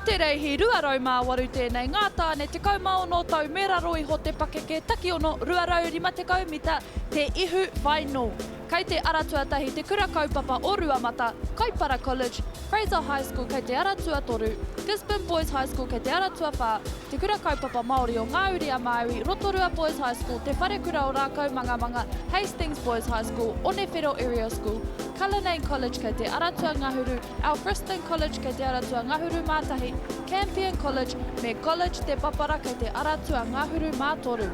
te reihi 208 tēnei, ngā tāne 16 tau me raro iho te pakeke, takiono 250 mita te ihu whaino. Kei te ara tuatahi Te Kura Kaupapa o Ruamata, Kaipara College, Fraser High School kei te ara tuatoru, Gisborne Boys High School kei te ara tuawhā, Te Kura Kaupapa Māori o Ngā Uri a Māui, Rotorua Boys High School, Te Wharekura o Rākaumangamanga, Hastings Boys High School, Onewhero Area School, Cullinane College kei te ara tuangahuru, Alfriston College kei te ara tuangahuru mā tahi, Campion College me College Te Papara kei te ara tuangahuru mā toru.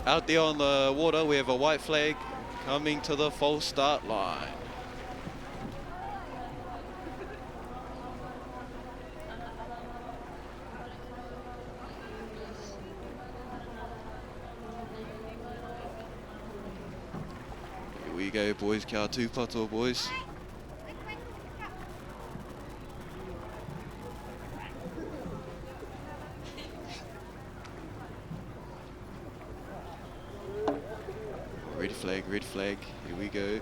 Out there on the water we have a white flag coming to the false start line. Here we go boys, kia tūpato boys. Red flag, red flag, here we go.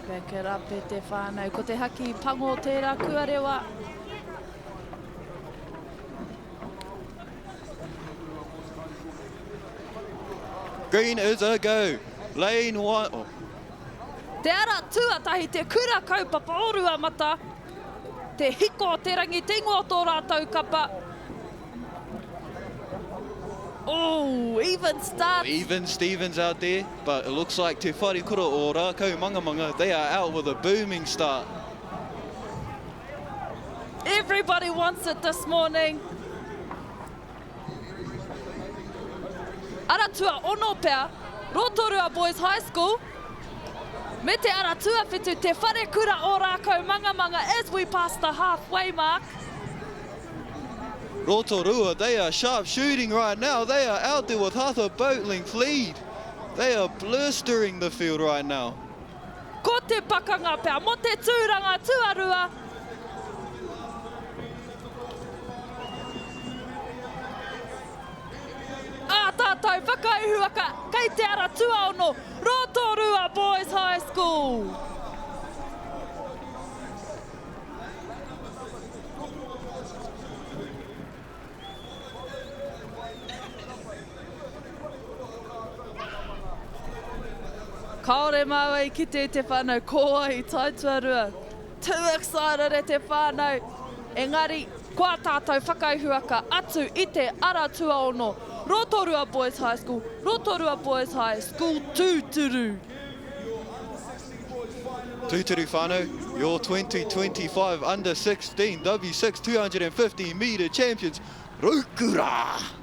Back it up e te whānau. Ko te haki pango tērā kuarewa. Green is a go. Lane one. Oh. Te ara tuatahi, te kura kaupapa o Ruamata, te hiko o te rangi, te ingoa o tō rātou kapa. Oh, even start. Even Stevens out there, but it looks like Te Wharekura o Rākaumangamanga, they are out with a booming start. Everybody wants it this morning. Ara tuaono pea, Rotorua Boys High School, me te ara tuawhitu, Te Wharekura o Rākaumangamanga as we pass the halfway mark. Rotorua, they are sharp shooting right now. They are out there with half a boat length lead. They are blistering the field right now. Ko te pakanga pea mo te tūranga tuarua. Ā tātou whakaihuwaka kei te ara tuaono, Rotorua Boys High School. Kāore māua i kite i te whānau ko wai i tae tuarua. Too excited e te whānau! Engari, ko ā tātou whakaihuwaka atu i te ara tuaono, Rotorua Boys High School, Rotorua Boys High School tūturu! Tūturu whānau, your 2025 Under 16 W6 250 metre champions, Raukura!